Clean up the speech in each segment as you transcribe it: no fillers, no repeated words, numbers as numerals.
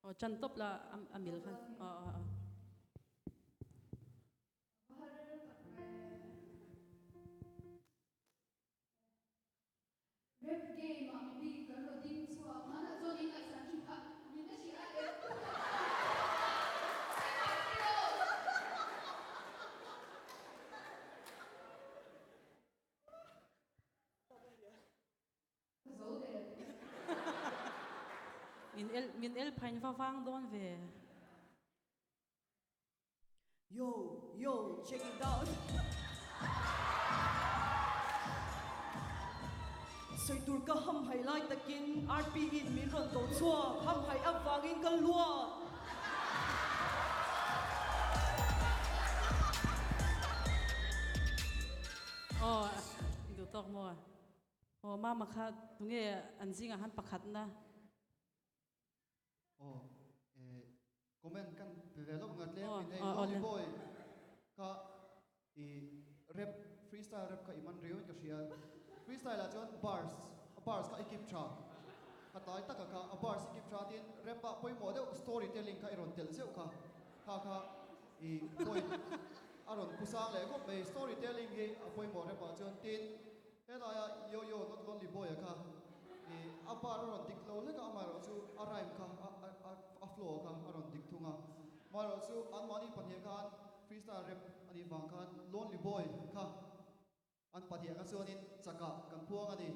Aw chan tawp la a mil khan aw aw aw. Rap game ah mi bik kan raw ding chhuak hmanah chuan in ngaihsan thin kha min la hrilh a em? Ka zo der. Min el min el phain va vang dawn ve. Yo yo check it out. Sawi tur ka hamhaih lai takin RP in min rawn ko chhuak, hamhaih avangin ka luak. Aw duh tawk maw? Aw mama kha tunge an zingah han pakhatna. Aw eh comment kan pe ve lawk nga tlem in hei Lonely Boy kha i rap freestyle rap kha i man riau in ka hria freestyle ah chuan bars a bars kha i keep tha kha tlai taka kha a bars i keep tha tin rap ah pawimawh deuh story telling kha i rawn telh zeuh kha kha kha i point a rawn pu sang leh khawp mai story telling hi a pawimawh rap ah chuan tin Helaia Yo Yo Not Lonely Boy-a kha i a bar a rawn dik lo hlek a, amaherawh chu a rhyme kha a flow kha a rawn dik thung a. Amaherawh chu anmahni pahnih khan freestyle rap a nih vang khan Lonely Boy kha an pahnih kha chuanin chakah kan phuang a ni.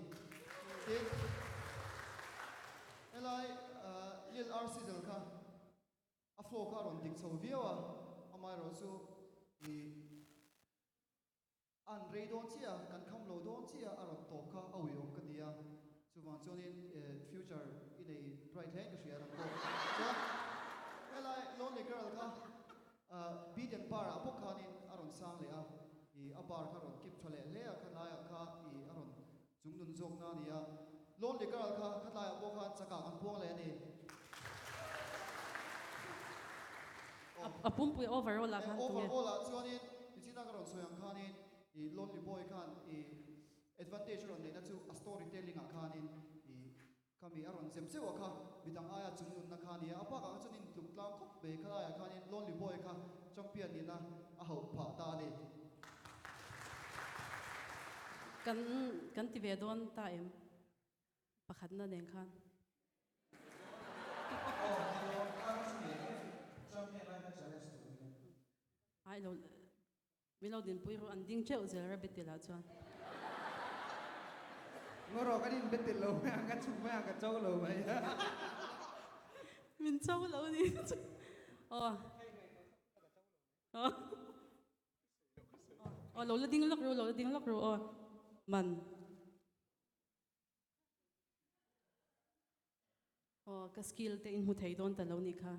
Tin, helai Lil R Sizzle kha a flow kha a rawn dik chho viau a, amaherawh chu i An rei dawn chiah a, kan kham lo dawn chiah a rawn tawp kha a uiawm ka ti a, chuvang chuanin future i nei bright hle in ka hria ram pawh. Chuan helai Lonely Girl kha beat and bar ah bawk khanin a rawn sang leh a, i a bar kha rawn keep tha leh hle a, khatlaiah kha i a rawn chungnun zawk na a ni a, Lonely Girl kha khatlaiah pawh khan chakah kan puang leh a ni. A pumpui overall ah khan tunge? Overall ah chuanin tichina ka rawn sawi ang khanin i Lonely Boy khan i advantage a rawn neihna chu a story telling ah khanin i khami a rawn zem zeuh a kha midang aia chungnunna kha a ni a, a bakah kha chuanin tluk tlang khawp mai khalaiah khanin Lonely Boy kha champion nihna a hauh phah ta a ni. Kan kan ti ve dawn ta em? Pakhatna nen khan. Ai lo min lo dinpui ru an ding teuh zel rabbit lah chuan. Ngawrawh kan in betel lo mai ang ka chhuk mai ang ka cho lo mai. Min cho lo ni chu. Aw. Aw lo la ding lawk ru lo la ding lawk ru aw man. Aw, ka skill te in hmu thei dawn ta lo nih kha.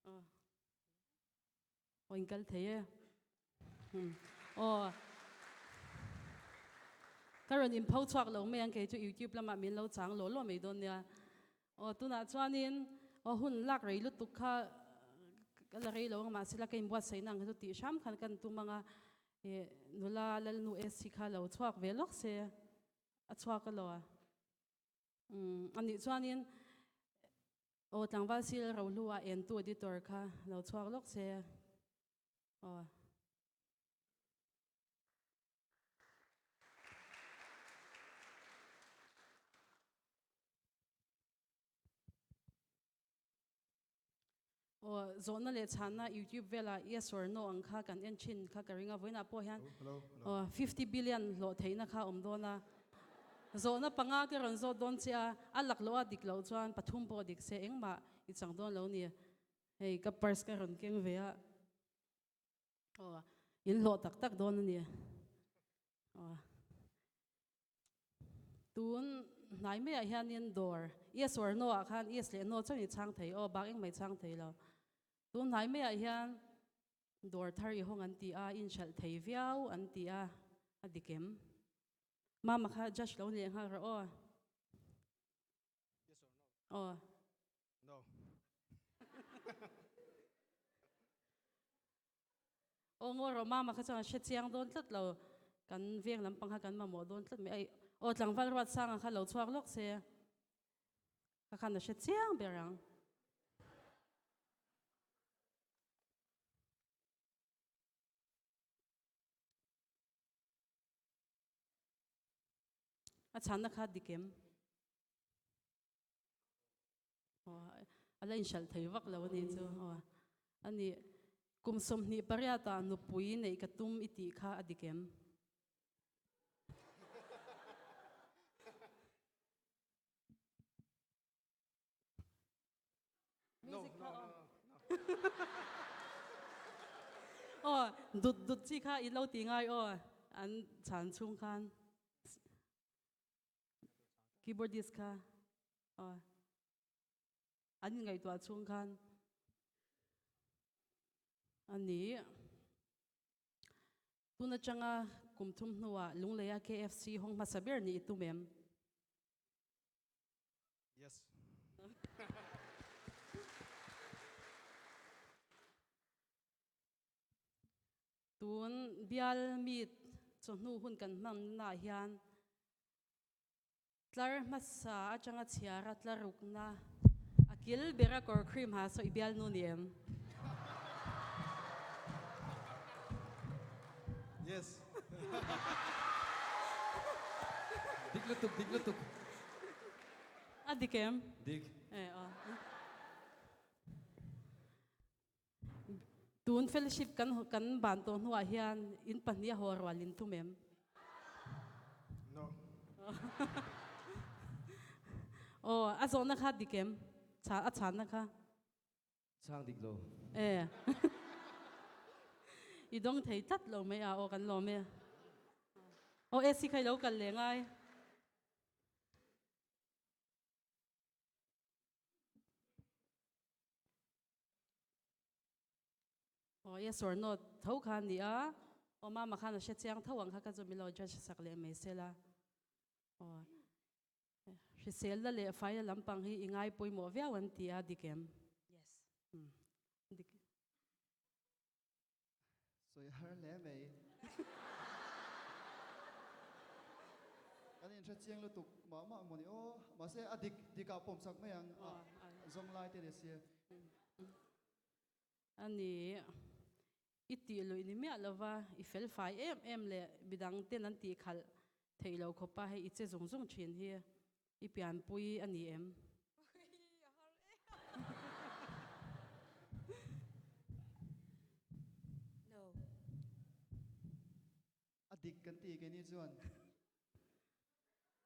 Aw, aw in kal thei e. Hmm. Aw, ka rawn in pho chhuak lo mai ang kei chu YouTube lamah min lo chang law law mai dawn nia. Aw, tunah chuanin aw hun lak rei lutuk kha ka la rei lo ang mahse la ka inbuatsaihna ang kha chu tih hram khan kan tum ang a. Ih nula Lalnu SC kha lo chhuak ve lawk se a chhuak a lo a. Umm anih chuanin aw tlangval sil rohlua entu editor kha lo chhuak lawk se aw. Aw, zawhna leh chhanna YouTube velah yes or no ang kha kan en thin kha ka ring a, vawiinah pawh hian aw 50 billion hlawh theihna kha a awm dawn a, zawhna panga te rawn zawt dawn che a, a lak loh a dik loh chuan pathum pawh dik se engmah i chang dawn lo ni, hei ka purse ka rawn keng ve a, aw in hlawh tak tak dawn a ni, aw. Tun hnai maiah hianin dawr yes or no ah khan yes leh no chauhin i chhang thei aw, bak engmah i chhang thei lo. Tun hnai maiah hian dawr thar i hawng an ti a, i inhralh thei viau an ti a, a dik em? Mama kha judge lo ni leh nghal rawh aw. Yes or no? Aw. No. Aw ngaw rawh mama kha chuan a hre chiang dawn tlat lo, kan veng lampang kha kan mamawh dawn tlat mai. Ai. Aw tlangval ruat sanga kha lo chhuak lawk se ka khan a hre chiang ber ang. A chhanna kha dik em? A la inhralh thei vak lo a nih chu. Aw a ni. Kum 28 ah nupui neih ka tum i tih kha a dik em? Music kha aw. Aw dut dut chi kha i lo ti ngai aw an chhan chhung khan. Keyboardist kha aw an inngaihtuah chhung khan a ni. Tun atanga kum thum hnuah Lungleia KFC hawng hmasa ber nih i tum em? Yes. Tun bial meet chawhnu hun kan hmannaah hian tlar hmasa atanga chhiara tlar rukna a kil bera kawr cream ha saw i bialnu ni em? Yes. Dik lutuk, dik lutuk. A dik em? Dik. E aw. Tun fellowship kan kan ban tawh hnuah hian in pahnih a haw rual in tum em? No. Aw, a zawhna kha dik em? Chha a chhanna kha. Chhang dik lo. E. I dawng thei tlat lo mai a, aw kan lawm e. Aw AC kha i lo kal leh ngai. Aw yes or no tho kha a ni a, aw mama khan a hre chiang tho ang kha ka chu min lo judge sak leh mai sela. Aw hriselna leh faina lampang hi i ngai pawimawh viau an ti a dik em? Yes. Umm dik. Sawi har hle mai. Kan inhre chiang lutuk mah mah maw ni aw. Mahse a dik dik ah pawm sak mai ang a zawng lai te ni sia. A ni, i tih luih ni miah lova i fel fai em em leh midang ten an tih khalh theih loh khawpa hei i che zung zung thin hi i pianpui a ni em? No. A dik kan ti keini chuan.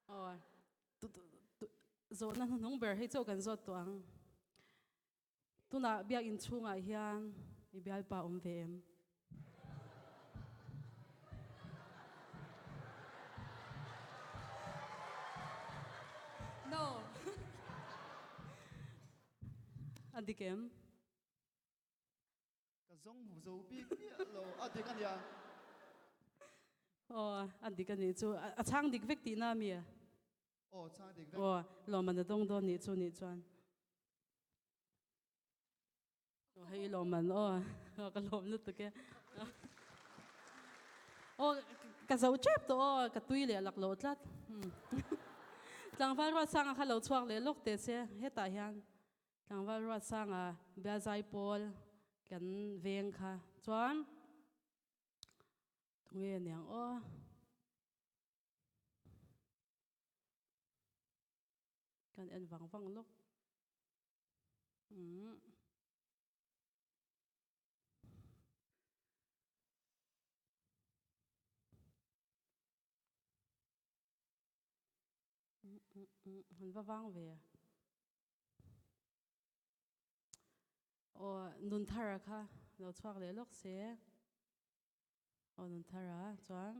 Aw, zawhna hnuhnung ber hei chauh kan zawt tawh ang. Tunah biakinn chhungah hian i bialpa awm ve em? No. A dik em? Ka zawng hmu zo bik miah lo, a dik a nia. Aw, a dik a nih chu. A chhang dik vek tihna a mi? Aw, chhang dik vek. Aw, lawmman a dawng dawn nih chu nih chuan. Aw, hei i lawmman aw, ka lawm lutuk e. Aw, ka zo tep tawh aw, ka tui leh lak loh tlat. Tlangval Ruatsanga kha lo chhuak leh lawk teh se, hetah hian Tlangval Ruatsanga biazai pawl kan veng kha chuan tunge aniang aw. Kan en vang vang lawk. Umm. Han va vang ve. Aw Nunthara kha lo chhuak leh lawk se. Aw Nunthara chuan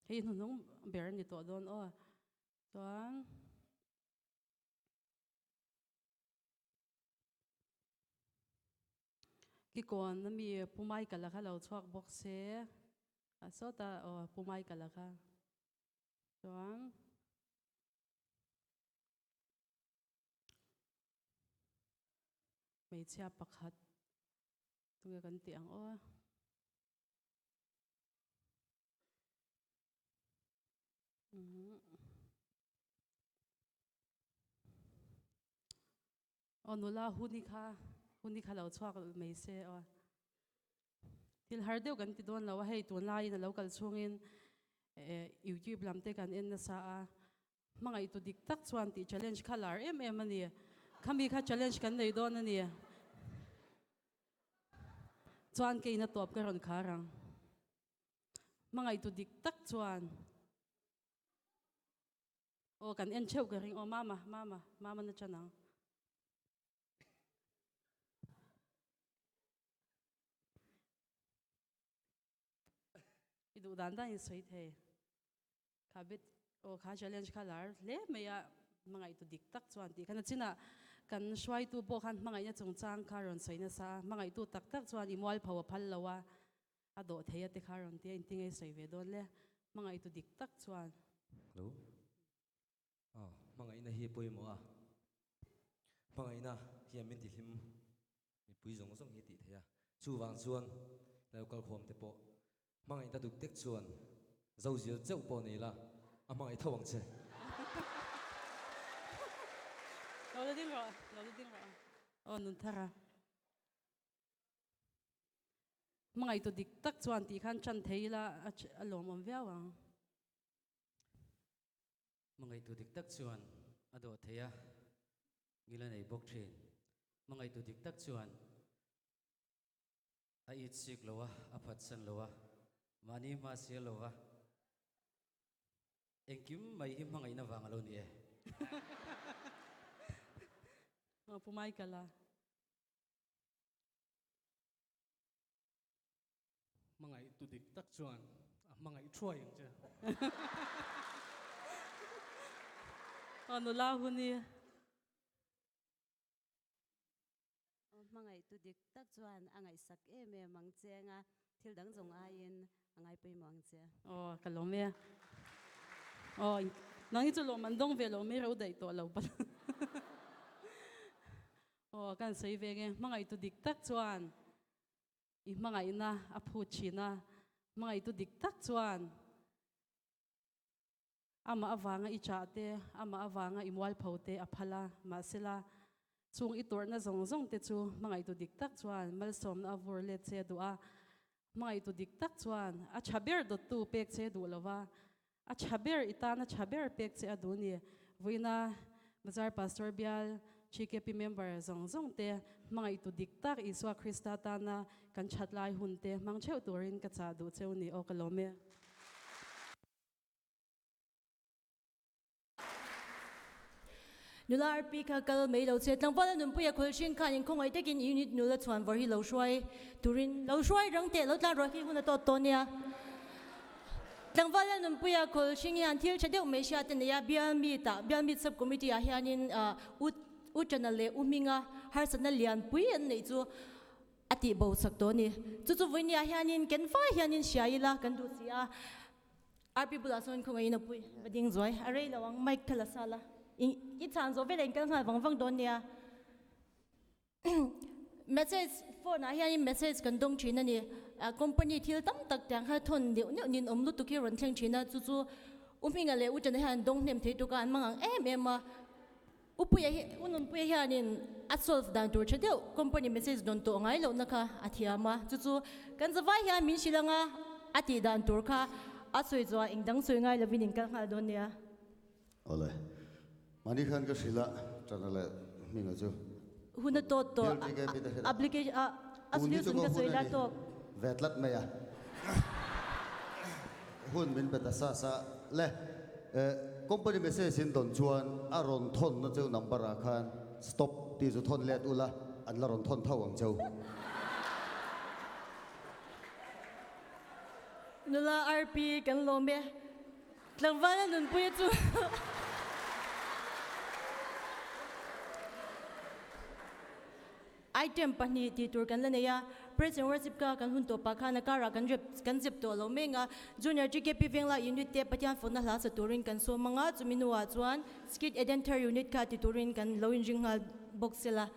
hei hnuhnung ber a ni tawh dawn aw. Chuan Kikawn ami Pu Michael-a kha lo chhuak bawk se. A sawtah aw Pu Michael-a kha chuan Hmeichhia pakhat tunge kan tih ang aw. Umm. Aw nula huni kha huni kha lo chhuak mai se aw. Thil har deuh kan ti dawn lo a, hei tunlaiin a lo kal chhungin YouTube lam te kan en nasa a, hmangaihtu dik tak chuan tih challenge kha lar em em a ni. Khami kha challenge kan nei dawn a ni. Chuan keina tawp ka rawn khar ang. Hmangaihtu dik tak chuan. Aw kan en theuh ka ring aw mama mama mama na chan ang. I duh dan dan in sawi thei. Kha bet aw kha challenge kha lar hle mai a hmangaih tu dik tak chuan tih khan a chinah kan hruaitu pawh khan hmangaihna chungchang kha rawn sawi nasa a hmangaihtu tak tak chuan i mualpho a phal lo a a dawh thei a te kha rawn tia inti ngei sawi ve dawn le hmangaihtu dik tak chuan. Hello. Aw, hmangaihna hi pawimawh a. Hmangaihna hian min tihlim mipui zawng zawng hi tih theih a. Chuvang chuan lo kalkhawm te pawh hmangaihna duk tek chuan zo zir cheuh pawh nei la, a hmangaih tho ang che. Lo la ding rawh, lo la ding rawh. Aw Nunthara. Hmangaihtu dik tak chuan tih khan chan thei ila a lawmawm viau ang. Hmangaihtu dik tak chuan a dawh thei a, ngil a nei bawk thin. Hmangaihtu dik tak chuan a it sik lo a, a phatsan lo a, mahni hma sial lo va, engkim mai hi hmangaihna vang a lo ni e. Pu Michael-a. Hmangaih tu dik tak chuan a hmangaih thuai ang che. Aw nula hun i. Aw hmangaih tu dik tak chuan a ngaihsak em em ang che anga thil dang zawng aiin a ngai pawimawh ang che. Aw ka lawm e. Aw nang hi chu lawm an dawng ve lo mai ro daih tawh lo palh. Aw kan sawi ve nge hmangaihtu dik tak chuan i hmangaihna a phut thin a, hmangaihtu dik tak chuan amah avanga i chah te, amah avanga i mualpho te a phal a, mahsela chung i tawrhna zawng zawng te chu hmangaihtu dik tak chuan malsawmna a vur let che duh a, hmangaihtu dik tak chuan a tha ber dawttu pek che duh lo va, A tha ber, i tan a tha ber pek che a duh ni. Vawiina Bazar Pastor Bial GKP member zawng zawng te hmangaihtu dik tak Isua Krista tana kan that lai hun te hmang theuh turin ka chah duh cheu ni aw ka lawm e. Nula RP kha kal mai lo che tlangval a nunpuia khawlh hring khan inkhawngaih takin unit nula chhuan vawr hi lo hruai turin lo hruai rang teh lo tlan ruah khi hun a tawt tawh nia. Tlangval a nunpuia khawlh hring hian thil tha deuh mai hriat a nei a, bial meet ah bial meet sub committee ah hianin u u Tana leh u Hminga harsatna lianpui an neih chu a tih bo chak tawh a ni. Chu chu vawinia hianin ken fai hianin hria ila kan duh si a. RP bulah sawn khawngaihin a pui va ding zuai a rei lo ang mic kha la sal a i chhan zawh velah in kal nghal vang vang dawn nia message phone ah hianin message kan dawng thin a ni company thil tam tak tiang kha thawn neuh neuh nin awm lutuk hi rawn thleng thin a chu chu u Hminga leh u Tana hian dawng hnem thei tuk a an mang ang em em a Upuia hi u Nunpuia hianin a solve dan tur tha deuh company message dawn tawh ngai lohna kha a thiam a, chu chu kan zavai hian min hrilh anga a tih dan tur kha a sawi chuah eng dang sawi ngai lovin in kal nghal dawn nia. Awle. Mahni khan ka hrilh a, Tana leh Hminga chu. Hun a tawt tawh application a a solution ka sawi la tawk. Ve tlat mai a. Hun min pe ta sa sa le. Company message in dawn chuan a rawn thawn na cheu number ah khan stop tih chu thawn let ula an la rawn thawn tho ang cheu. Nula RP kan lawm e. Tlangval a nunpui a chu. Item pahnih tih tur kan la nei a, Praise and Worship ka kan hun tawpah khan a karah kan rep kan zep tawh lo mek a, Junior GKP Vengla Unit te Pathian fawhna hla sa turin kan sawm ang a, chumi hnuah chuan Skit Eden Thar Unit kha ti turin kan lo inring nghal bawk sela.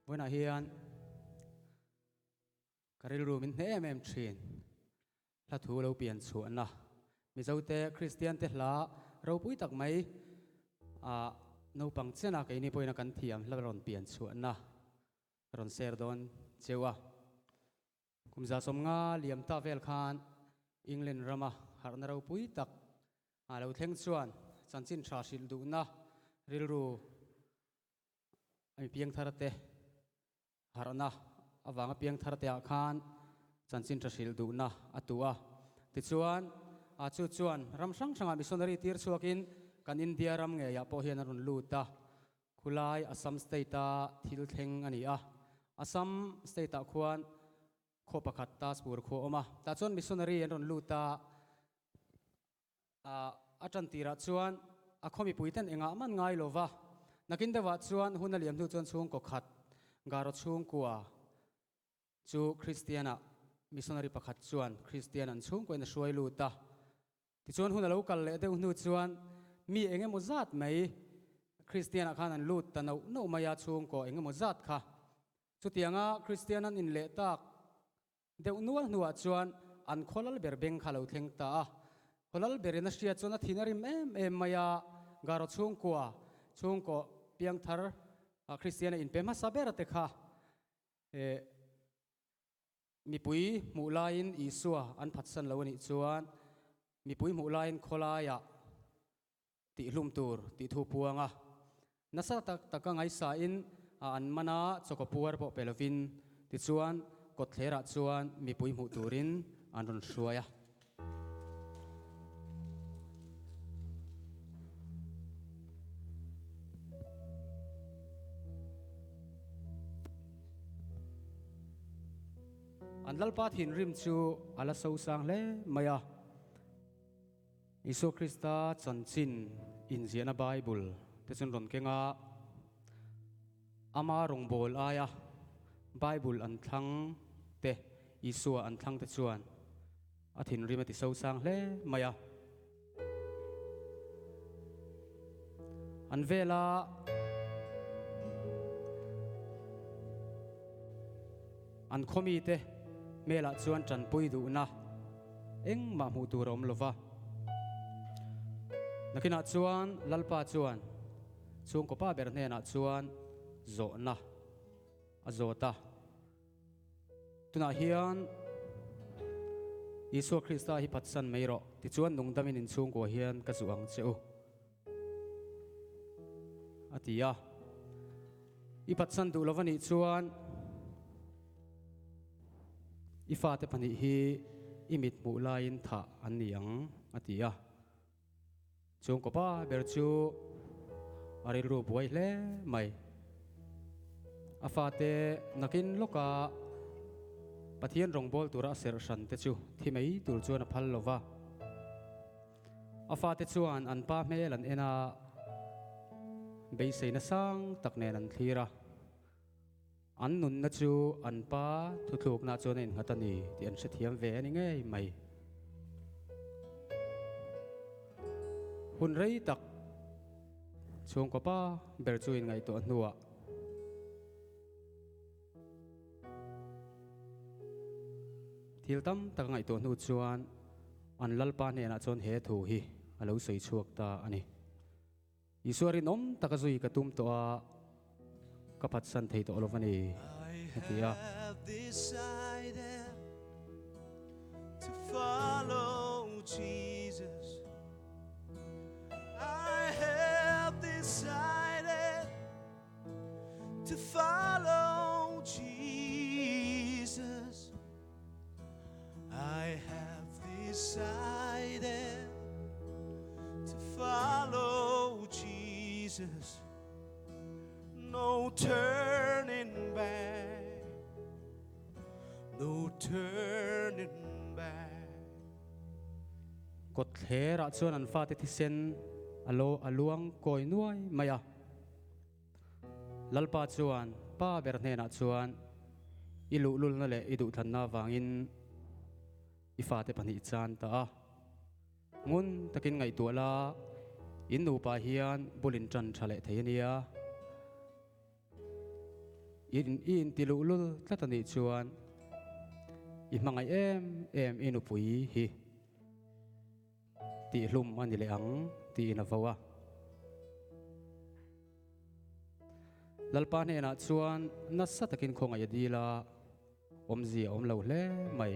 Vawiinah hian ka rilru min hneh em em thin. Hla thu lo pian chhuahna Mizote Kristiante hla ropui tak mai ah naupang chena keini pawhin a kan thiam hla rawn pian chhuahna rawn share dawn cheu a. Kum 150 liam ta vel khan England rama harhna ropui tak a lo thleng chuan chanchin tha hrilh duhna rilru a mi piangthar te harhna avanga piangthar te ah khan chanchin tha hrilh duhna a tu a. Tichuan a chu chuan ram hrang hrangah missionary tir chhuakin kan India ram ngeiah pawh hian a rawn lut a. Khulai Assam state a thil thleng a ni a. Assam state ah khuan khaw pakhat Tazpur khua a awm a. Tah chuan missionary an rawn lut a. A tan tirah chuan a khaw mipui ten engah man ngai lo va, nakin deuhah chuan hun a liam hnu chuan chhungkaw khat Garo chhungkua chu Kristiana missionary pakhat chuan Kristian an chhungkuain a hruai lut a. Tichuan hun a lo kal leh deuh hnu chuan mi eng emaw zat mai Kristianah khan an lut ta noh noh mai a, chhungkaw eng emaw zat kha. Chutianga Kristian an inleh tak Deuh nual hnuah chuan an khawlal ber beng kha lo thleng ta a. Khawlal berin a hriat chuan a thin a rim em em mai a, Garo chhungkua, chhungkaw piangthar Kristian a inpe hmasa ber te kha mipui hmuh laiin Isua an phatsan lo a nih chuan mipui hmuh laiin khawlaiah tihhlum tur tih thu puang a, nasa tak taka ngaisain a an man a, chawkaw puar pawh pe lovin tichuan kawtthlerah chuan mipui hmuh turin an rawn hruai a. An Lalpa thinrim chu a la sosang hle mai a. Isua Krista chanchin inziahna Bible te chuan rawn keng a, ama rawngbâwl aia Bible an thlang te, Isua an thlang te chuan a thinrim a ti sosang hle mai a. An vela an khawmite hmelah chuan tanpui duhna engmah hmuh tur a awm lova. Nakinah chuan Lalpa chuan chhungkaw pa ber hnenah chuan zawhna a zawt a. Tunah hian Isua Krista hi phatsan mai rawh, tichuan nungdamin inchhungkua hian ka zuh ang che u. A ti a. I phatsan duh lova nih chuan i fate pahnih hi i mit hmuh laiin thah an ni ang, a ti a. Chhungkaw pa ber chu a rilru buai hle mai. A fate nakin lawka Pathian rawngbâwl tura a serh hran te chu thi mai tur chuan a phal lo va. A fate chuan an pa hmel an en a, beiseina sang tak nen an thlir a. An nunna chu an pa thuthlukna chuan a innghat a ni tih an hrethiam ve a ni ngei mai. Hun rei tak chhungkaw pa ber chu inngaihtuah hnuah thil tam tak a ngaihtuah hnu chuan an Lalpa hnenah chuan he thu hi a lo sawi chhuak ta a ni. Isua rinawm taka zui ka tum tawh a, ka phatsan thei tawh lo va ni, a ti a. I have decided to follow Jesus. No turning back, no turning back. Kawtthlerah chuan an fate thisen a lo a luang kawi nuai mai a. Lalpa chuan pa ber hnenah chuan, I luhlulna leh i duhthlanna avangin i fate pahnih chan ta a. Ngun takin ngaihtuah la, in nupa hian bul in tan tha leh thei a nia. I i inti luhlul tlat a nih chuan i hmangaih em em i nupui hi tihhlum a ni leh ang tiin a vo a. Lalpa hnenah chuan nasa takin khawngaih a dil a, awmzia a awm lo hle mai.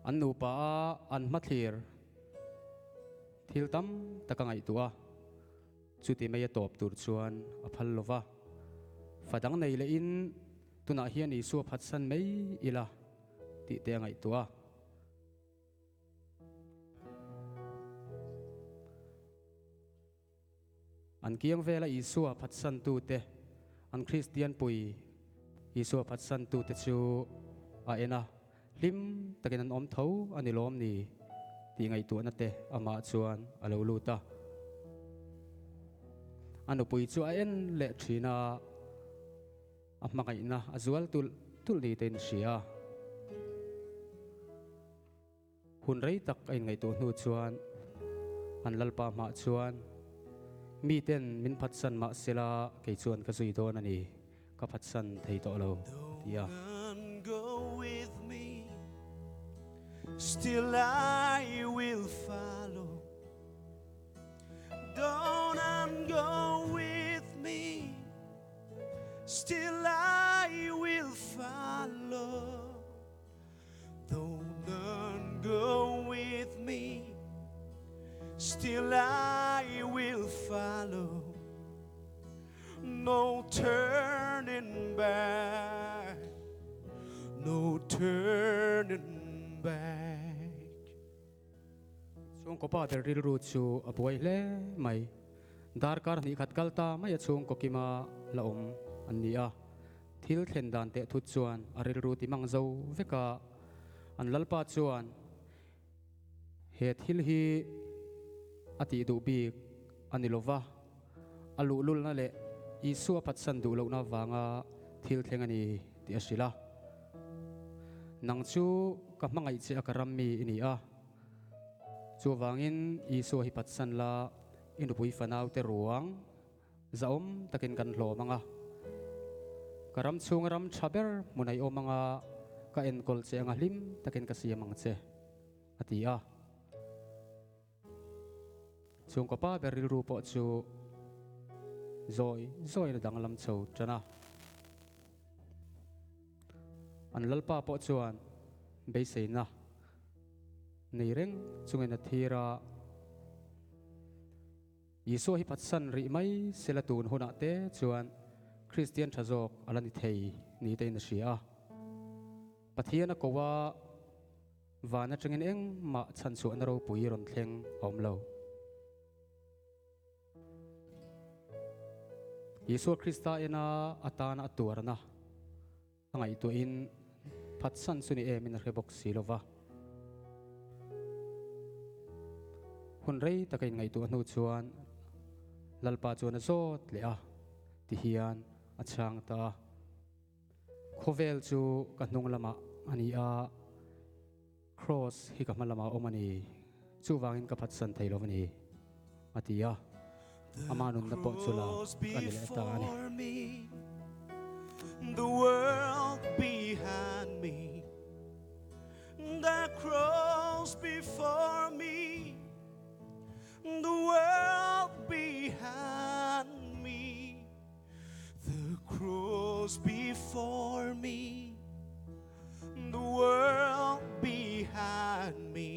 An nupa a an hmathlir thil tam tak a ngaihtuah a. Chuti mai a tawp tur chuan a phal lo va, fa dang nei lehin tunah hian Isua phatsan mai ila tih te a ngaihtuah a. An kiang vela Isua phatsantute, an Kristian pui Isua phatsantute chu a en a, hlim takin an awm tho a ni lawm ni tih ngaihtuahna te amah chuan a lo lut a. A nupui chu a en leh thin a, a hmangaihna a zual tulh tulh ni tein a hria a. Hun rei tak a inngaihtuah hnu chuan an Lalpa hmah chuan, Miten min phatsan mah sela kei chuan ka zui dawn a ni, ka phatsan thei tawh lo, a ti a. Though none go with me, still I will follow. No turning back, no turning back. Chhungkaw pa ber rilru chu a buai hle mai. Darkar hnih khat kal ta mai a chhungkaw kima la awm an ni a. Thil thlen dan teh thut chuan a rilru ti mang zo vek a, an Lalpa chuan he thil hi a tih duh bik a ni lova, a luhlulna leh Isua phatsan duh lohna vanga thil thleng a ni tih a hrilh a. Nang chu ka hmangaih che a ka ram mi i ni a, chuvangin Isua hi phatsan la i nupui fanaute ruang Zahawm takin kan hlawm ang a, ka ram chhunga ram tha ber hmun a i awm ang a, ka enkawl che anga hlim takin ka siam ang che, a ti a. Chhungkaw pa ber rilru pawh chu zawi zawiin a danglam chho tan a. An Lalpa pawh chuan beiseina nei reng chungin a thir a. Isua hi phatsan rih mai sela tun hunah te chuan Kristian tha zawk a la ni thei ni tein a hria a. Pathian a ko a, van atangin engmah chhanchhuahna ropui rawn thleng a awm lo. Isua Krista ena atana a tuarna A ngaihtuahin phatsan chu ni emin a hre bawk si lo va. Hun rei taka inngaihtuah hnu chuan Lalpa chuan a zawt leh a, ti hian a chhang ta a. Khawvel chu ka hnung lamah a ni a, Kraws hi ka hma lamah a awm a ni, chuvangin ka phatsan thei lo a ni, a ti a. Ama nunna pawh chu la a ni leh ta a ni. The world behind me, the cross before me, the world behind me, the cross before me, the world behind me,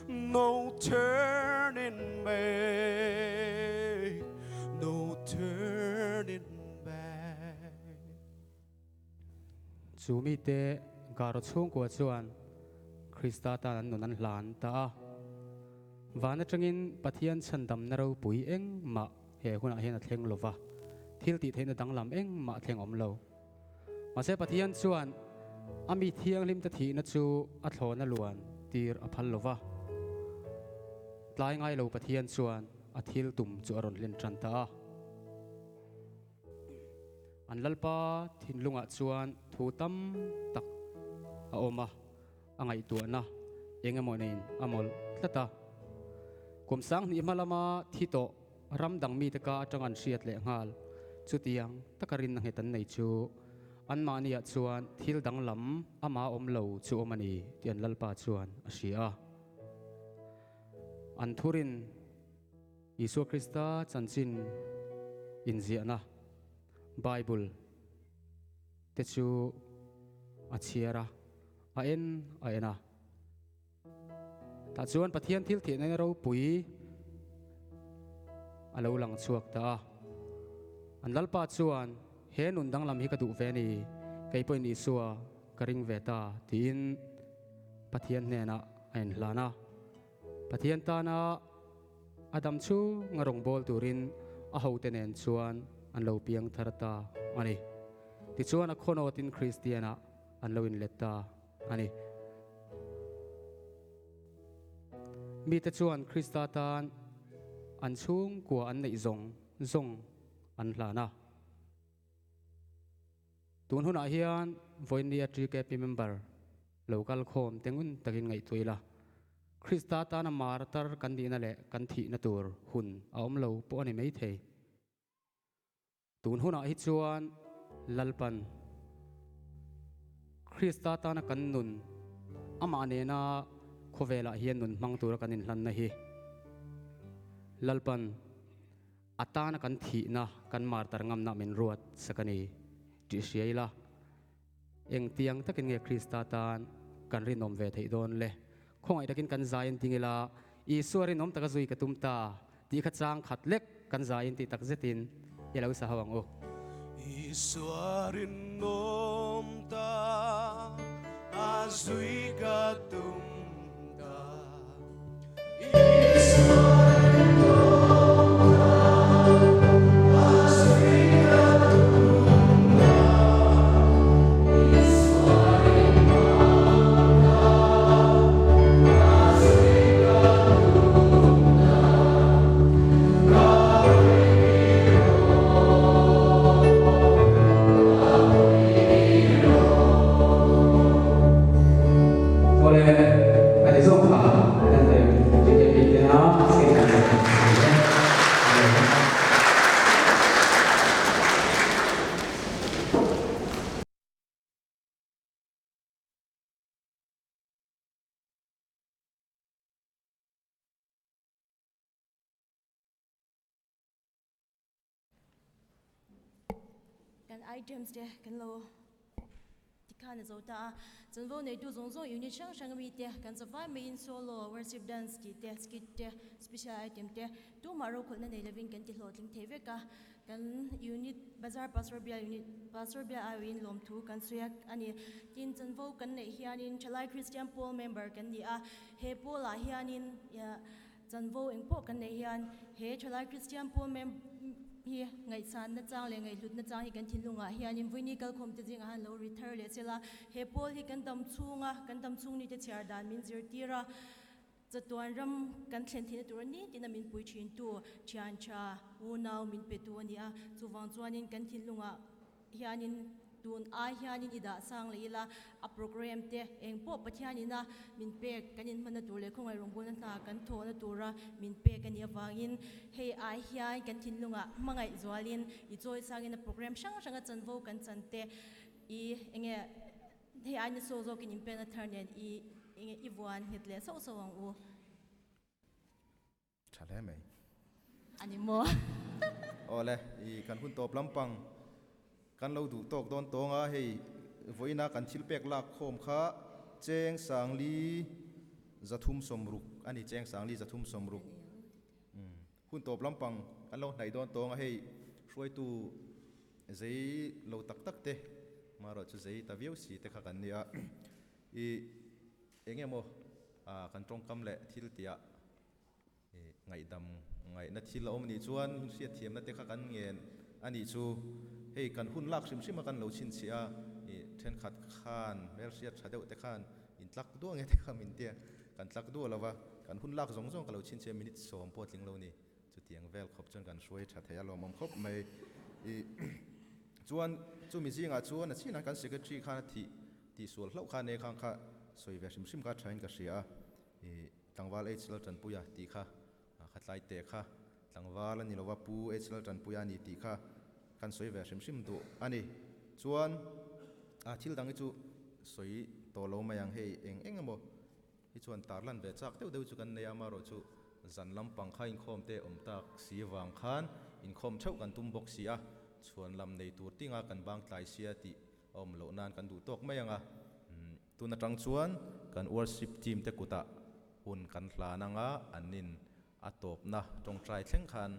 no turning back, no turning back. Chu mite Garo chhungkua chuan Krista tan an nun an hlan ta a. Van atangin Pathian chhandamna ropui engmah he hunah hian a thleng lo va, thil tih theihna danglam engmah a thleng awm lo. Mahse Pathian chuan a mi thianghlimte thihna chu a thlawna luan tir a phal lo va. Tlai ngai lo Pathian chuan a thil tum chu a rawn hlen tan ta a. An Lalpa thinlungah chuan thu tam tak a awm a, a ngaihtuahna eng emaw neiin a mawlh tlat a. Kum sanghnih hma lama thi tawh ram dang mite ka atang an hriat leh nghal. Chutiang taka rinna nghet an nei chu anmahniah chuan thil danglam ama awm lo chu awm a ni tih an Lalpa chuan a hria a. An thurin Isua Krista chanchin inziahna Bible te chu a chhiar a, a en a en a. Tah chuan Pathian thil thihna ropui a lo lang chhuak ta a. An Lalpa chuan, He nun danglam hi ka duh ve a ni, kei pawhin Isua ka ring ve ta, tiin Pathian hnenah a inhlan a. Pathian tana a dam chhunga rawngbâwl turin a hote nen chuan an lo piang thar ta a ni. Tichuan a khawnawtin Kristianah an lo inlet ta a ni. Mite chuan Krista tan an chhungkua an neih zawng zawng an hlan a. Tun hunah hian vawiinnia TKP member lo kal khawm te ngun takin ngaihtuah ila, Krista tana martar kan nihna leh kan thihna tur hun a awm lo pawh a ni maithei. Tun hunah hi chuan Lalpan Krista tana kan nun, amah nena khawvelah hian nun hmang tura kan inhlanna hi Lalpan a tana kan thihna, kan martar ngamna min ruat sak a ni tih hria ila, engtiang takin nge Krista tan kan rinawm ve theih dawn le? Khawngaih takin kan zai an ting ila, Isua rinawm taka zui ka tum ta tih kha chang khat lek kan zai in tih tak zetin i lo sa ho ang u. Isua rinawm ta a zui ka tum ta. Isua rinawm ta a zui ka tum ta. Isua rinawm ta a zui ka tum ta. Ka hawi rawh, ka hawi rawh. Awle, a ni zawk kha kan rem TKP tena state kan rem a ni e. Kan items te kan lo tikhan a zo ta a, chanvo neitu zawng zawng unit hrang hrang ami te kan zavai maiin solo, worship dance tih te, skit te, special item te tumah rokhawlhna nei lovin kan ti hlawhtling thei vek a, kan unit bazar pastor bial unit pastor bial aiawhin lawmthu kan sawi a a ni. Tin chanvo kan neih hianin thalai Christian pawl member kan ni a, he pawlah hianin Chanvo eng pawh kan neih hian he thalai Kristian pawl mem hi ngaihsanna chang leh ngaihhlutna chang hi kan thinlungah hianin Vuini kalkhawmte zingah han lo ri thar leh sela, he pawl hi kan dam chhunga kan dam chhung nite chhiar dan min zirtir a, chatuan ram kan thlen theihna tur a ni tina min pui thintu thian tha unau min petu a ni a, chuvang chuanin kan thinlungah hianin tun ai hianin i dah sang leh ila, a program te eng pawh Pathianin a min pek kan inhmanna tur leh khawngaih rawngbawlna hna kan thawhna tura min pek a nih avangin hei ai hian kan thinlungah hmangaih zualin i chawi sangin a program hrang hranga chanvo kan chan te i enge hei ai nasa zawkin inpekna thar nen i enge i vuan nghet leh sauh sauh ang u. Tha hle mai. A ni maw? Awle, i kan hun tawp lampang kan lo duh tawk dawn tawng a, hei vawiina kan thil pek lak khawm kha cheng sangli zathum sawmruk a ni, cheng sangli zathum sawmruk. Hun tawp lampang kan lo hnaih dawn tawng a, hei hruaitu zei lo tak tak te, marawh chu zei ta viau si te kha kan nia, i eng emaw kan tawngkam leh thil tihah Ngaihdam ngaihna thil a awm anih chuan min hriatthiamna te kha kan ngen a nih chu. Hei kan hun lak hrim hrim a kan lo chhinchhiah a, ih thenkhat khan hmelhriat tha deuh te khan in tlak duah nge te kha min tia, kan tlak duah lo va, kan hun lak zawng zawng ka lo chhinchhiah a minute sawm pawh a tling lo ni. Chutiang vel khawp chuan kan hruai tha thei a lawmawm khawp mai. Ih chuan chumi zingah chuan a chinah kan secretary khan a thih tihsual hlauh kha ane khang kha sawi ve hrim hrim kha thain ka hria a. Ih Tlangval H Laltanpuia tih kha kha tlai teh kha tlangval a ni lova Pu H Laltanpuia a ni tih kha kan sawi ve hrim hrim duh a ni. Chuan a thil dang hi chu sawi tawh lo mai ang hei eng eng emaw hi chuan tarlan ve chak deuh deuh chu kan nei a, amaherawhchu zan lampang kha inkhawm te awm tak si vang khan inkhawm theuh kan tum bawk si a, chhuan lam nei tur tinga kan bang tlai sia tih a awm loh nan kan duh tawk mai ang a. Tun atang chuan kan worship team te kutah hun kan hlan anga an in a tawpna tawngtai thleng khan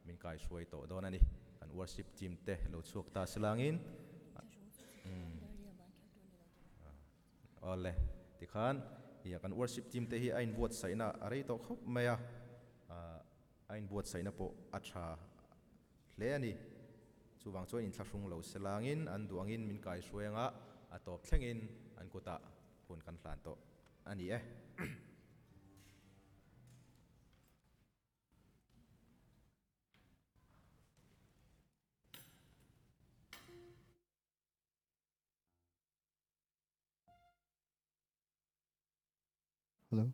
min kaihruai tawh dawn a ni. Kan worship team te lo chhuak ta silangin Awle, tikhan kan worship team te hi a inbuatsaihna a rei tawh khawp mai a, a inbuatsaihna pawh a tha hle a ni. Chuvang chuan inthlahrung lo selangin an duh angin min kaihruai anga a tawp thlengin an kutah hun kan hlan tawh a ni e. Hello.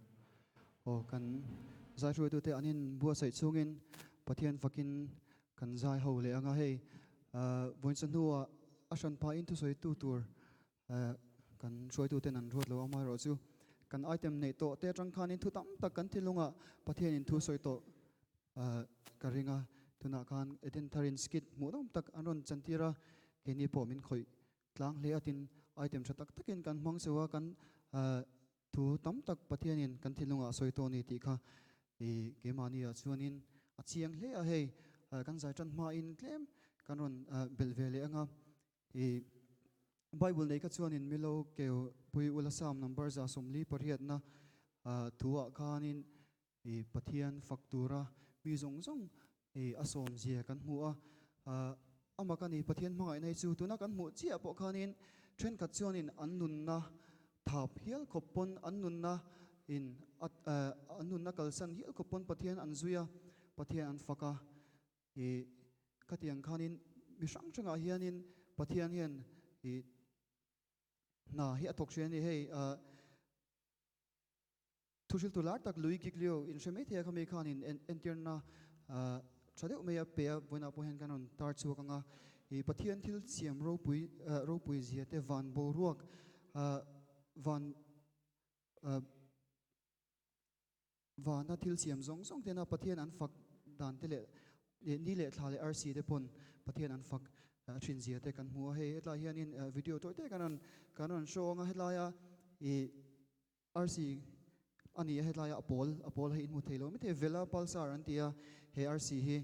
Aw kan zai hruaitute an in buatsaih chungin Pathian fakin kan zai ho leh anga hei vawiin hnuah a hran pahin thusawitu tur Kan hruaituten an ruat lo amaherawh chu kan item neih tawh te atang khanin thu tam tak kan thinlungah Pathianin thu sawi tawh ka ring a, tunah khan Eden Tharin skit hmuhnawm tak an rawn chantir a, keini pawh min khawih tlang hle a tin item tha tak takin kan hmang cheu a, kan thu tam tak Pathianin kan thinlungah a sawi tawh a ni tih kha keimahni ah chuanin a chiang hle a, hei kan zai tan hmain tlem kan rawn belh ve leh ang a. I Bible nei kha chuanin Milo keu pui ula Psalm number 148 na thuah khanin i Pathian fak tura mi zawng zawng i a sawm zia kan hmu a. Amah ka ni Pathian hmangaihna hi chu tuna kan hmuh chiah pawh khanin thenkhat chuanin an nunna thap hial khawp pawn an nunna in an nunna kalsan hial khawp pawn Pathian an zui a, Pathian an fak a. I khatiang khanin mi hrang hrangah hianin Pathian hian i hna hi a thawk hria a ni. Hei thuhriltu lar tak Louis Giglio in hre mai thei a khami khanin entirna tha deuh mai a pe a, vawiinah pawh hian kan rawn tar chhuak ang a. I Pathian thil siam ropui ropui zia te van boruak van Vana thil siam zawng zawng tena Pathian an fak dan te leh ni leh thla leh arsi te pawn Pathian an fak thin zia te kan hmu a. Hei hetlai hianin video tawi te kan rawn kan rawn show ang a, helaia ih arsi a ni a, helaia a pawl a pawl hei inhmu thei lo maithei Vela Pulsar an ti a, he arsi hi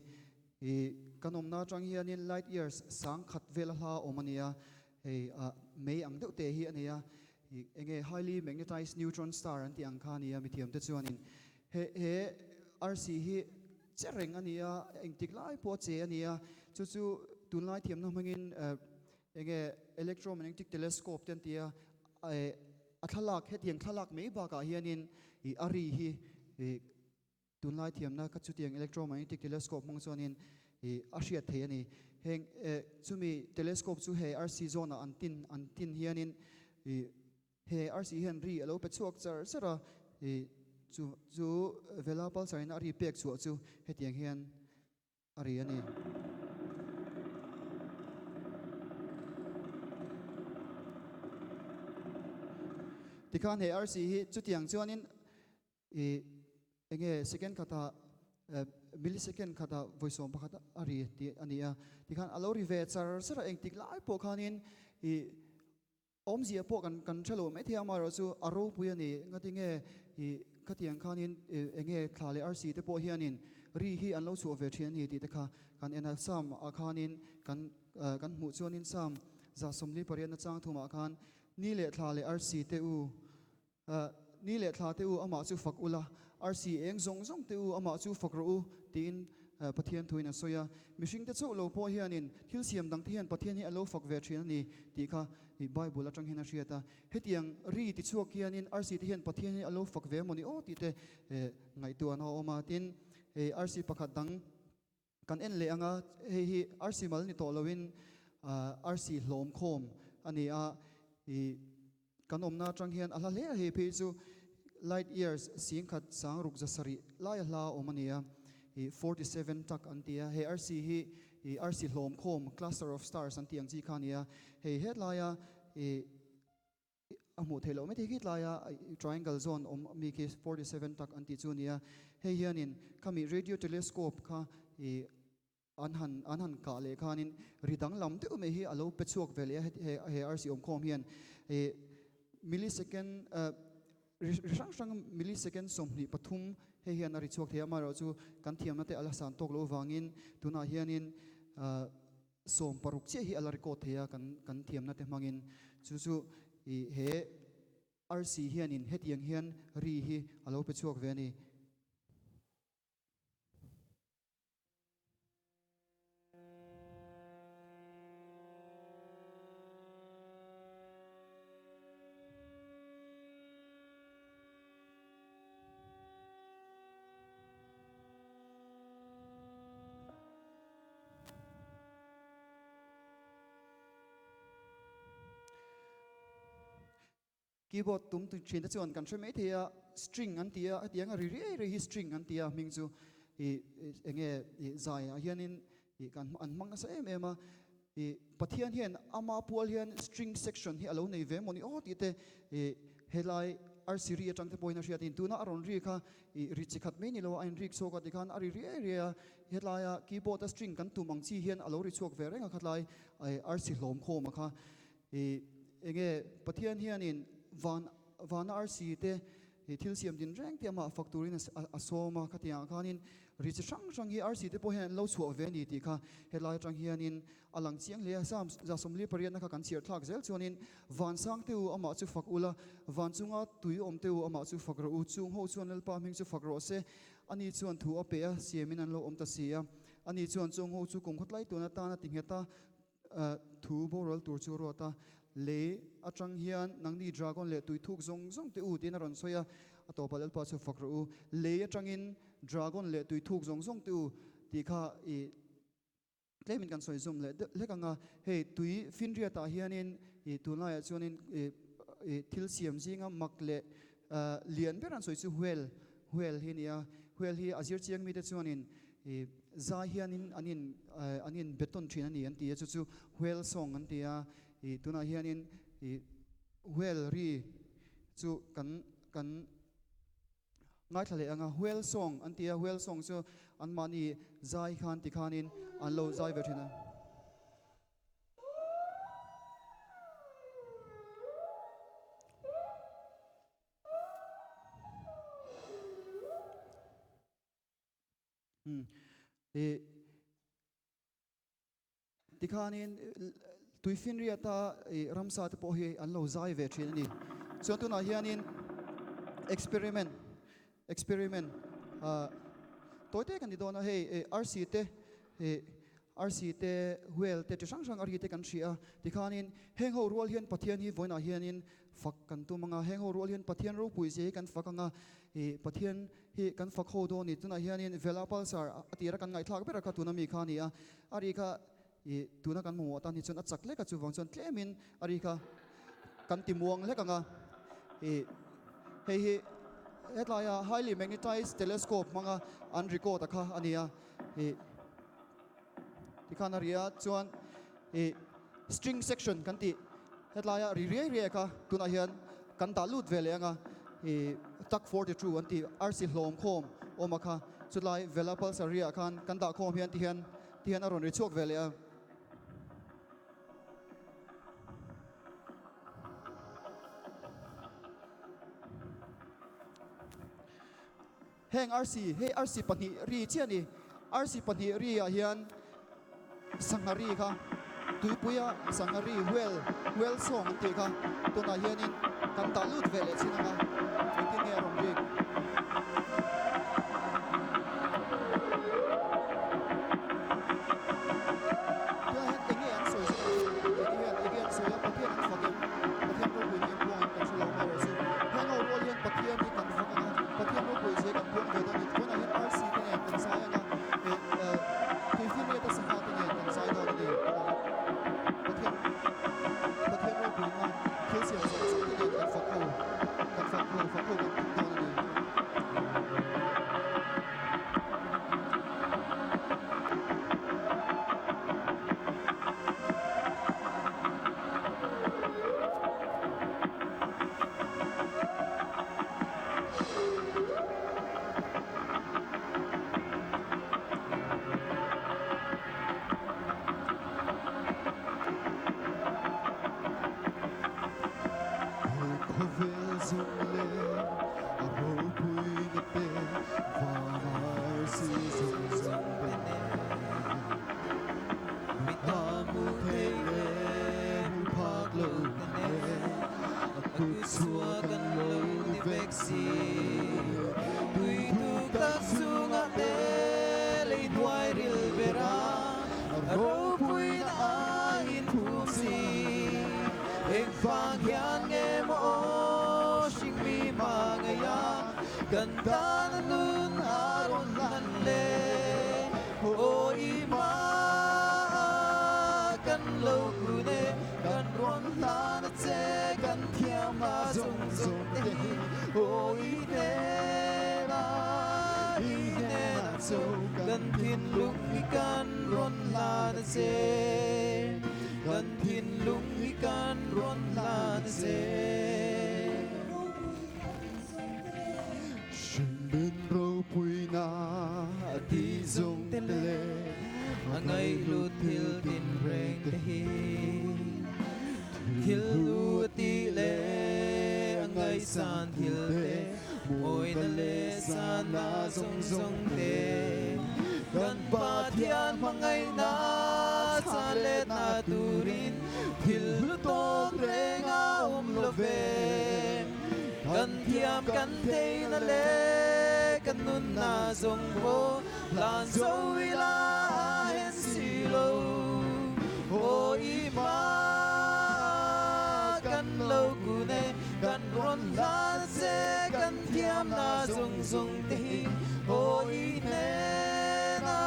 ih kan awmna atang hianin light years sang khat vel a hla awm a ni a, hei ah mei ang deuh te hi a nei a. Ih enge highly magnetized neutron star an tih ang kha a ni a, mithiamte chuanin he he arsi hi che reng a ni a, engtik lai pawh a che a ni a, chu chu tunlai thiamna hmangin enge electromagnetic telescope te an ti a, eh a thlalak hetiang thlalak mai bakah hianin ih a ri hi ih Tunlai thiamna kha chutiang electromagnetic telescope hmang chuanin ih a hriat thei a ni. Heng eh chumi telescope chu he arsi zawnah an tin an tin hianin ih he arsi hian ri a lo pe chhuak char char a, ih chu chu Vela pulsar in a ri pek chhuah chu hetiang hian a ri a ni. Tikhan he arsi hi chutiang chuanin I enge second khatah millisecond khatah vawi sawm pakhat a ri tih a ni a, tikhan a lo ri ve char char a, engtik lai pawh khanin i awmzia pawh kan kan hre lo maithei a, amaherawhchu a ropui a ni. Ngatinge i khatiang khanin enge thla leh arsi te pawh hianin ri hi an lo chhuah ve thin a ni tih te kha kan en a, Psalm ah khanin kan kan hmuh chuanin Psalm 148 na chang thumah khan ni leh thla leh arsi te u Ni leh thla te u, amah chu fak ula, arsi eng zawng zawng te u, amah chu fak rawh u, tiin Pathian thuin a sawi a. Mihringte chauh lo pawh hianin thil siam dangte hian Pathian hi a lo fak ve thin a ni tih kha Bible atang hian a hriat a. Hetiang ri ti chhuak hianin arsi te hian Pathian hi a lo fak ve emaw ni aw tih te ngaihtuahna a awm a. Tin, arsi pakhat dang kan en leh ang a, hei hi arsi mal ni tawh loin arsi hlawm khawm a ni a. Kan awmna atang hian a hla hle a, hei phei chu light years singkhat sang ruk zasarih lai a hla awm a ni a, ih 47 tak an ti a, hei arsi hi i arsi hlawm khawm, cluster of stars an tih ang chi kha a ni a. Hei hetlaia i a hmuh theih loh mai thei khi tlaia triangle zawn awm mi khi 47 tak an tih chu a ni a. Hei hianin khami radio telescope kha i an han an han kah leh khanin ri danglam deuh mai hi a lo pe chhuak ve leh a he he arsi awm khawm hian i millisecond ri hrang hrang millisecond 23 hei hian a ri chhuak thei a amaherawhchu kan thiamna te a la san tawk loh avangin tunah hianin 60 chiah hi a la record thei a kan kan thiamna te hmangin chu chu i he arsi hianin hetiang hian ri hi a lo pe chhuak ve a ni. Keyboard tum thin te chuan kan hre mai thei a, string an ti a, hetiang a ri riai riai hi string an ti a hming chu ih eng nge ih zai ah hianin ih kan an hmang nasa em em a, ih Pathian hian ama pual hian string section hi a lo nei ve mawni aw tih te ih helai arsi ri atang te pawhin a hriat a ni. Tuna a rawn ri kha ih ri chi khat mai ni lo a, a inrik chhuak a tikhan a ri riai riai a, helaia keyboard a string kan tum ang chi hian a lo ri chhuak ve reng a khatlai arsi hlawm khawm a kha. I enge Pathian hianin van vana arsi te i thil siam din reng te amah fak turin a sawm a, khatiangah khanin ri chi hrang hrang hi arsi te pawh hian an lo chhuah ve a ni tih kha helai atang hianin a lang chiang hle a. Psalm 148 na kha kan chhiar thlak zel chuanin van sang te u amah chu fak ula, van chunga tui awm te u amah chu fak rawh u, chung ho chuan Lalpa hming chu fak rawh se, ani chuan thu a pe a, siamin an lo awm ta si a, ani chuan chung ho chu kum khawtlai tun atan a ti nghet a, Thu boral tur chu ruat a, lei atang hian nangni dragon leh tui thuk zawng zawng te u tiin a rawn sawi a, a tawpah Lalpa chu fak rawh u. Lei atangin dragon leh tui thuk zawng zawng te u tih kha i tlemin kan sawi zawm leh deuh hlek ang a, hei tui finriatah hianin i tunlaiah chuanin i thil siam zinga mak leh Lian ber an sawi chu whale, whale hi a ni a. Whale hi a zir chiang mite chuanin i zai hianin an in an in beton thin a ni an ti a, chu chu whale song an ti a. I tunah hianin i whale ri chu kan kan ngaithla leh ang a, whale song an ti a, whale song chu anmahni zai khan tikhanin an lo zai ve thin a. Tikhanin tuifinriata ramsa te pawh hi an lo zai ve thin a ni. Chuan tunah hianin experiment experiment tawi te kan ti dawn a, hei arsi te Arsi te, whale te chi hrang hrang a ri te kan hria a, tikhanin heng ho rual hian Pathian hi vawiinah hianin fak kan tum ang a, heng ho rual hian Pathian ropui zia hi kan fak ang a, ih Pathian hi kan fak ho dawn a ni. Tunah hianin Vela Pulsar a tira kan ngaihthlak ber a kha tuna mi kha a ni a, a ri kha ih tuna kan mamawh atan hi chuan a chak hlek a, chuvang chuan tlemin a ri kha kan ti muang hlek ang a, ih hei hi hetlaia highly magnetized telescope hmanga an record a kha a ni a. Ih tikhan a ri a chuan ih string section kan tih hetlaia ri riai riai kha tunah hian kan dah lut ve leh ang a ih tak 42 an tih arsi hlawm khawm awm a kha chulai Vela Pulsar ri-ah khan kan dah khawm hian tihian tihian a rawn ri chhuak ve leh a. Heng arsi, hei arsi pahnih ri chiah a ni. Arsi pahnih ri ah hian sangha ri kha tuipuia sangha ri whale, whale song an tih kha tunah hianin kan dah lut ve leh chin ang a, engtin nge a rawn rik? Tunah hian enge an sawi zawk ang chu? Enge hian enge an sawi a, Pathian an fak em? Pathian ropui na inpuang em kan hre lo mai rawh se. Heng ho rual hian Pathian hi kan fak ang a, Pathian ropui zia kan puang ve dawn a ni. Tunah hian RC te nen kan zai ang a, Tuifinriata sangha te nen kan zai dawn a ni. Pathian Pathian ropui na thil siam zawng zawng te nen kan fak ho, kan fak ho, fak ho kan tum dawn a ni. Kan tana nun a rawn hlan le Aw i hma kan lo kun e Kan rawn hlan a che kan thiam a zawng zawng te hi Aw i hnena i hnena cho kan thinlung hi kan rawn hlan a che Kan thinlung hi kan rawn hlan a che. Hringbin ropuina a ti zawng te leh a ngaihlu thil tin reng te hi Thil hlu a tih leh a ngaihsan thil te mawina leh sanna zawng zawng te Kan Pathian hmangaihna chan letna turin thil hlu tawk reng a awm lo ve. Kan thiam kan theihna leh kan nunna zawng pawh hlan zo ila a hen si lo. Aw i hma kan lo kun e, kan rawn hlan che kan thiamna zawng zawng te hi. Aw i hnena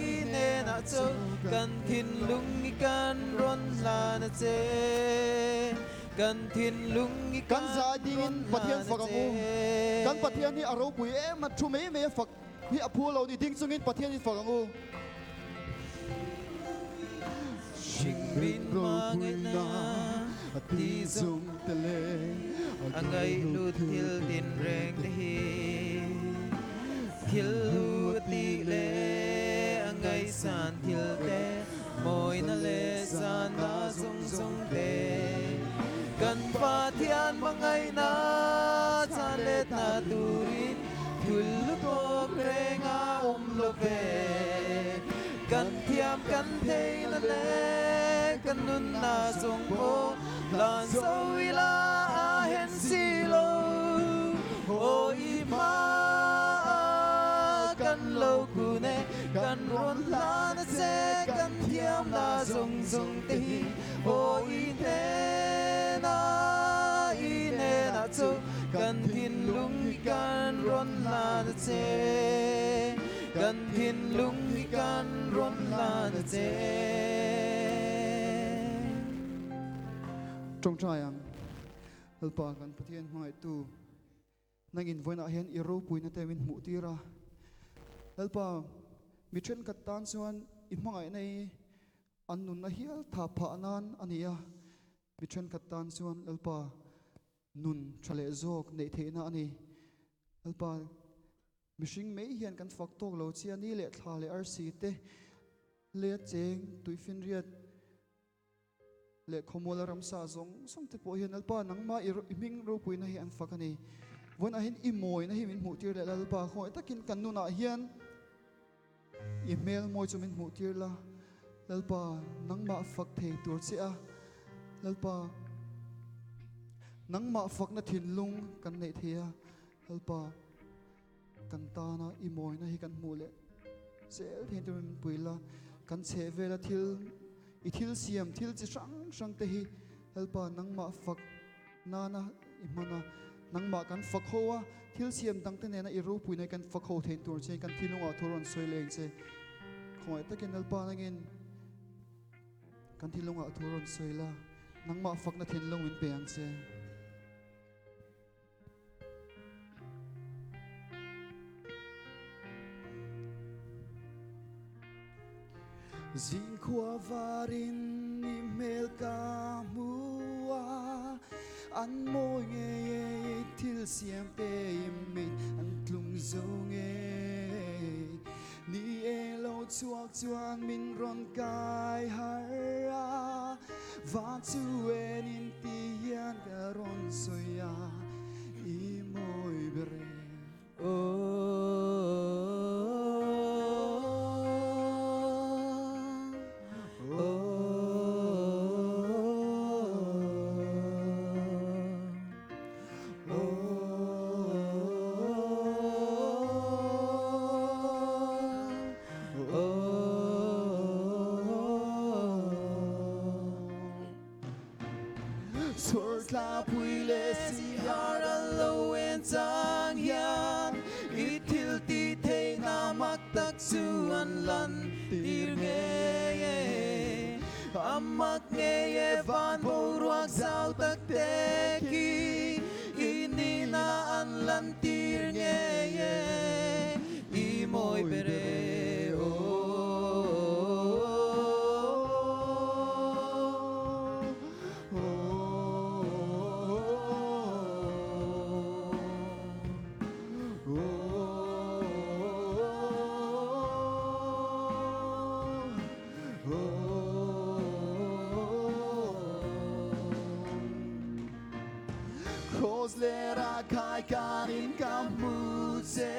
i hnenah cho kan thinlung i kan rawn hlan a che. Kan thinlung i Kan kan zai dingin rawn Pathian hlan fak a ang u. che. Kan Pathian hi a ropui em a, thu mai mai a fak hi a phu lo ni ding chungin Pathian hi fak ang u. Hringbin hmangaihna a ti zawng te leh a ngaihlu thil tin reng te hi thil hlu a tih leh a ngaihsan thil te mawina leh sanna zawng zawng te kan Pathian hmangaihna chan letna turin thil hlu tawk reng a awm lo ve. Kan thiam kan theihna leh kan nunna zawng pawh hlan zo ila a hen si lo. Aw i hma kan lo kun e, kan rawn hlan a che kan thiamna zawng zawng te hi. Aw i hnena i hnenah chu kan thinlung hi kan rawn hlan a che. Kan thinlung hi kan rawn hlan a che. Tawngtai ang, Lalpa kan Pathian hmangaihtu, nangin vawiinah hian i ropuina te min hmuh tir a. Lalpa, mi thenkhat tan chuan i hmangaihna hi an nunna hial tha phah nan a ni a, mi thenkhat tan chuan Lalpa nun tha leh zawk neih theihna a ni. Lalpa, Mihring mai hian kan fak tawk lo chia ni leh thla leh arsi te leh cheng tuifinriat leh khawmuala ramsa zawng zawng te pawh hian Lalpa nangmah i hming ropuina hi an fak a ni. Vawiinah hian i mawina hi min hmuh tir leh Lalpa khawngaih takin kan nunah hian i hmel mawi chu min hmuh tir la Lalpa nangmah fak thei tur che a Lalpa nangmah fakna thinlung kan neih thei a Lalpa kan tana i mawina hi kan hmuh leh zel thei tur min pui la, kan chheh vela thil i thil siam thil chi hrang hrang te hi Lalpa nangmah fak nana i hman a, nangmah kan fak ho a, thil siam dang te nena i ropuina hi kan fak ho theih tur che kan thilungah thu rawn sawi leng che khawngaih takin Lalpa nangin kan thilungah thu rawn sawi la, nangmah fakna thinlung min pe ang che. Zingkhua varin i hmel ka hmu a, an mawi ngei e i thil siam te i mit an tlung zo ngei. Ni eng lo chhuak chuan min rawn kai har a, van chu en in ti hian ka rawn sawi a, i mawi ber e. Chhawr thla pui leh si har an lo en chang hian. I thil tih theihna mak tak chu an lan tir ngei e. A mak ngei e van boruak zau tak te khi i nihna an lan tir ngei e. I mawi ber e aw. Cross lera khai kanin ka hmu che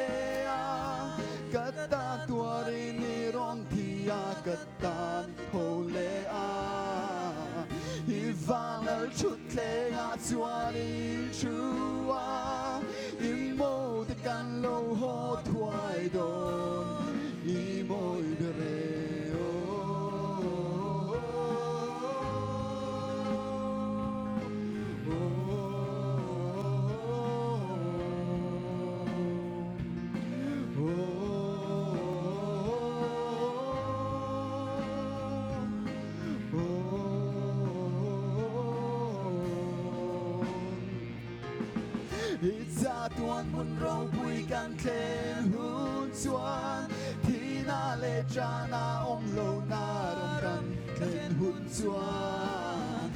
a, ka tan tuarin i rawn thi a, ka tan tho leh a. I vang lal thut thlengah chuan i thu a, i mo te kan lo haw thuai dawn, i mawi ber e aw. I chatuan hmun ropui kan thlen hun chuan thihna leh ṭahna awm lohna ram kan thlen hun chuan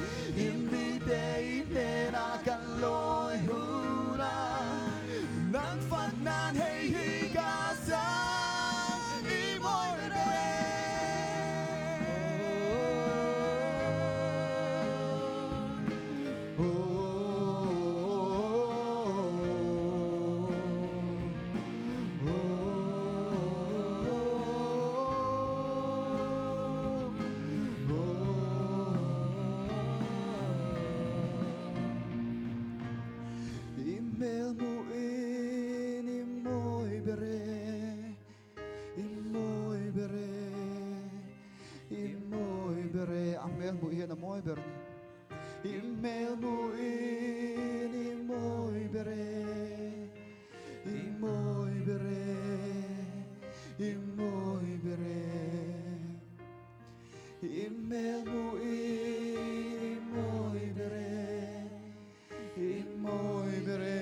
i mite i hnenah kan lawi hun a, nang fak nan hei hi ka sang i mawi ber e. I hmel hmuhin i mawi ber e, i mawi ber e, i mawi ber e. A hmel hmuh hian a mawi ber a ni. I hmel hmuhin i mawi ber e, i mawi ber e, i mawi ber e. I hmel hmuhin i mawi ber e, i mawi ber e,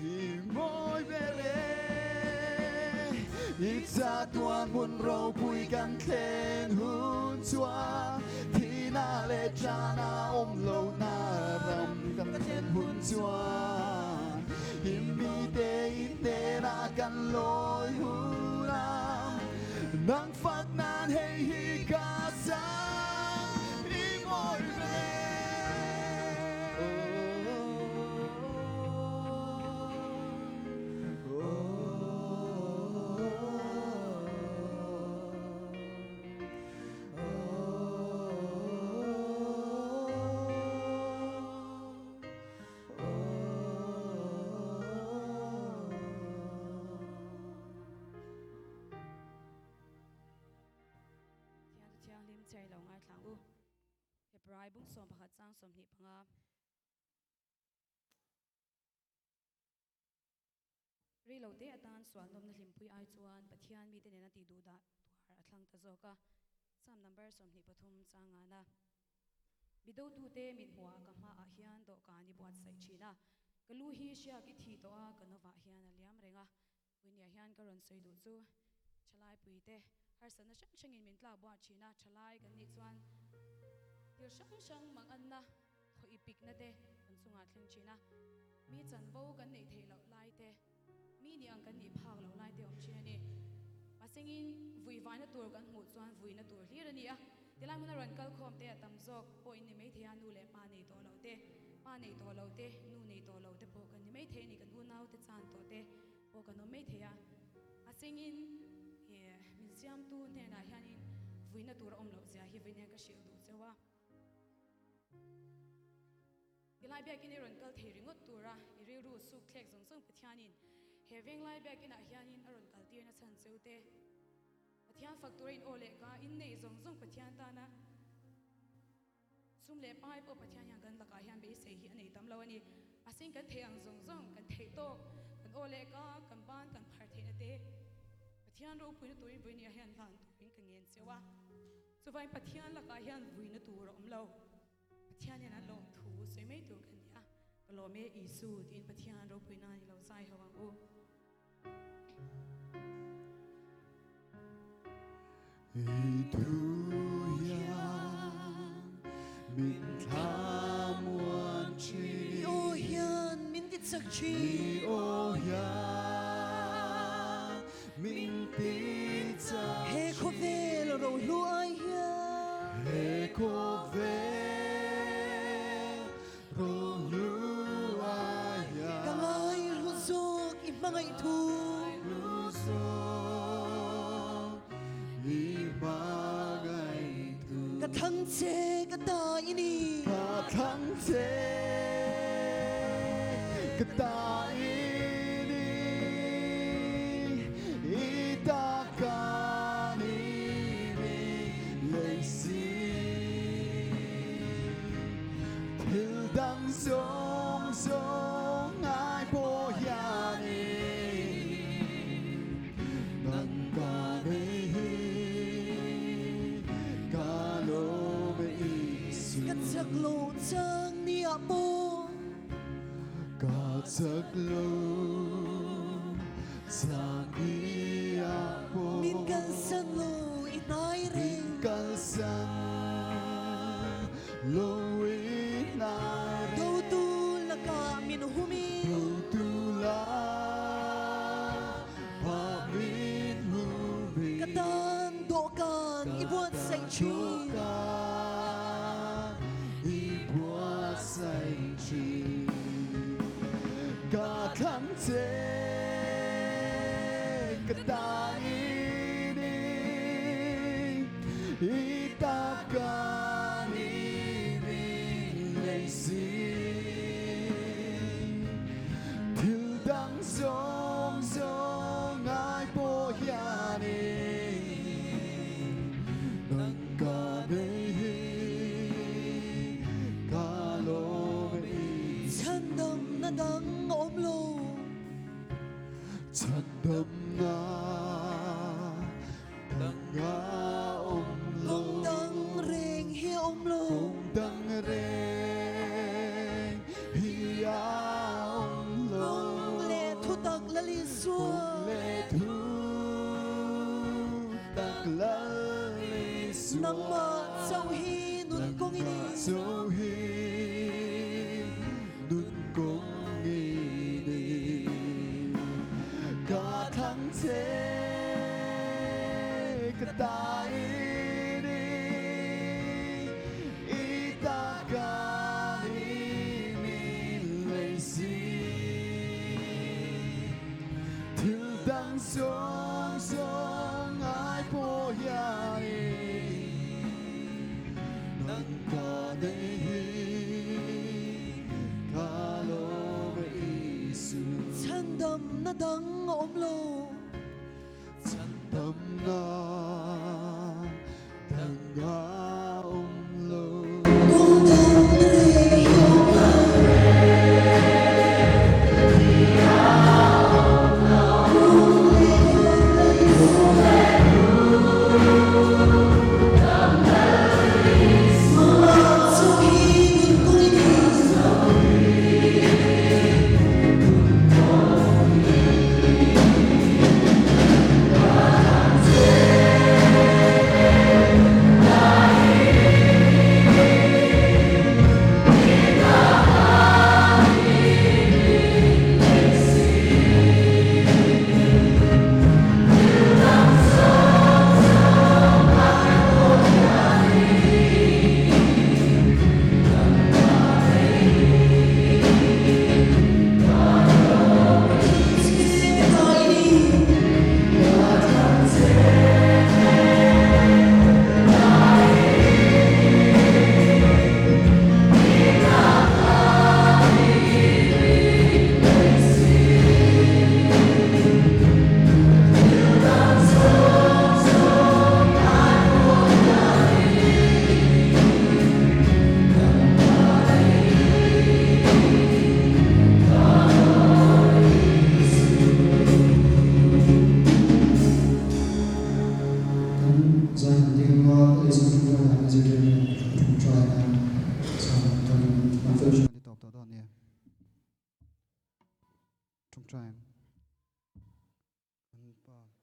i mawi ber e. I chatuan hmun ropui kan thlen hun chuan thihna leh ṭahna awm lohna ram kan thlen hun chuan i mite i hnenah kan lawi hun a, nang fak nan hei hi ka sang i mawi ber e. Thian Thianghlim chei lo ngaithlang u. Hebrai bung 11 chang 25. Rei lo te atan sualnawmna hlimpui ai chuan Pathian mite nena tih duh dah tuar a thlang ta zawk a. Psalm number 23 chang ngana. Midotute mit hmuhah ka hmaah hian dawhkan i buatsaih thin a. Ka lu hi hriak i thi tawh a, ka novah hian a liam reng a. Puinia hian ka rawn sawi duh chu thalai puite harsatna hrang hrangin min tlak buah thin a, thalai kan nih chuan thil hrang hrang manganna thaw i pikna te kan chungah thleng thin a, mi chanvo kan neih theih loh lai te, mi nih ang kan nih phak loh lai te awm thin a ni. Mahsengin vui vaina tur kan hmuh chuan vuina tur hlir a ni a, tilai hmuna rawn kal khawm te a tam zawk pawh in ni maithei a, nu leh pa nei tawh loh te, pa nei tawh loh te, nu nei tawh loh te pawh kan ni maithei a ni, kan unau te chan tawh te. Pawh kan awm mai thei a, a chengin min siamtu hnenah hianin vuina tur a awm loh zia hi vawiin hian ka hrilh duh cheu a. Tilai biakin i rawn kal thei ringawt tura i rilru suk thlek zawng zawng Pathianin he venglai biakinah hianin a rawn kal tirna chhan cheu te. Pathian fak tura in aw leh ka inneih zawng zawng Pathian tana Sum leh pai pawh Pathian hian kan lakah hian beisei hi a nei tam lo a ni. Mahse kan theih ang zawng zawng, kan theih tawk, kan aw leh ka kan ban kan phar theihna te Pathian ropuina turin vawinia hian hlan turin ka ngen cheu a. Chuvain Pathian lakah hian vuina tur a awm lo. Pathian hian an lawm thu sawi mai tur kan ni a. Ka lawm e Isu tiin Pathian ropuina i lo zai ho ang u. I thu hian min thlamuan thin. I aw hian min ti chak thin. I aw hian min ti chak He khawvel rohlu ai hian. He khawvel rohlu ai hian. Ka ngai hlu zawk i hmangaih thu. Hlu zawk i hmangaih thu. Ka thlang che ka ta i ni. Ka thlang che ka ta i ni. I ta ka ni mi lei si. Thil dang zawng zawng ai pawh hianin nang ka nei hi ka lawm e Isu. Ka chak lo chang ni ah pawh. Ka chak lo chang ni ah pawh. Min kalsan lo i hnai reng. Min kalsan lo i hnai reng. Dotu lakah min hum i. Dotu lakah min hum i. Ka tan dawhkan i buatsaih thin. Ka tan dawhkan i buatsaih thin. Ka thlang che ka ta i ni. I ta ka ni min lei si. Thil dang zawng zawng ai pawh hianin nang ka nei hi ka lawm e Isu. Chhandamna dang a awm lo. Chhandamna dang a awm lo. Kawng dang reng hi a awm lo. Kawng dang reng hi a awm lo. Kawng leh thutak Lal Isua. Kawng leh thutak Lal Isua. Nangmah chauh hi nun kawng i ni. Nangmah chauh hi nun kawng i ni. Ka thlang che ka ta i ni. I ta ka ni min lei si. Thil dang zawng zawng ai pawh hianin nang ka nei hi ka lawm e Isu. Chhandamna dang a awm lo. Chhandamna dang a awm lo. Kawng dang reng hi a awm lo. Lalpa.